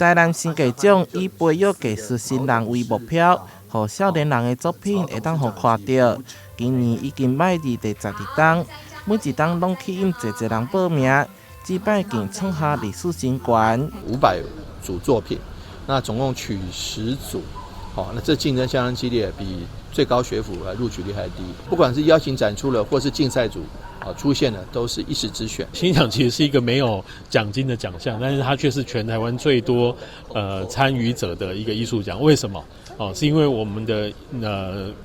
台南新藝獎以培育藝術新人為目標，予少年人的作品會當予看著。今年已經邁入第12冬，每一冬攏吸引濟濟人報名，這擺更創下歷史新高。500組作品，那總共取10組，好，那這競爭相當激烈，比最高學府來錄取率還低。不管是邀請展出了，或是競賽組啊出現的，都是一時之選。新獎其實是一個沒有獎金的獎項，但是它卻是全台灣最多參與者的一個藝術獎。為什麼？哦，是因為我們的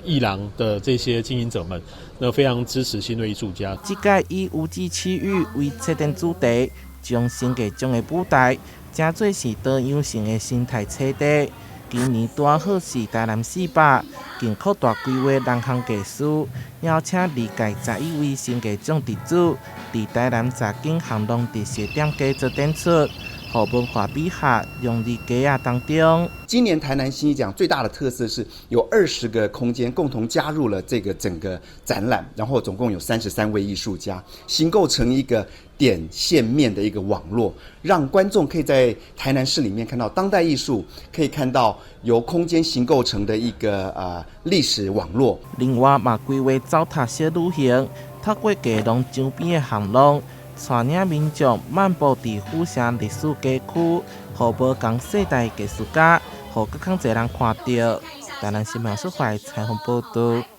藝廊的這些經營者們，那非常支持新銳藝術家。這屆以無際區域為策展主題，將新藝獎的舞台，成做是多樣性的生態棲地。今年拄好是台南400，更擴大規劃人項藝術，邀請歷屆11位新藝獎得主，佇台南十間巷弄特色店家做展出，予文化美學融入街仔當中。今年台南新藝獎最大的特色是有20個空間共同加入了這個整個展覽，然後總共有33位藝術家，形構成一個點線面的一個網絡，讓觀眾可以在台南市裡面看到當代藝術，可以看到由空間形構成的一個歷史網絡。另外嘛，規劃走讀小旅行，透過街廊周邊的巷弄，帶領民眾漫步佇府城歷史街區，予無仝世代藝術家，予閣較濟人看著。台南新聞蘇懷採訪報導。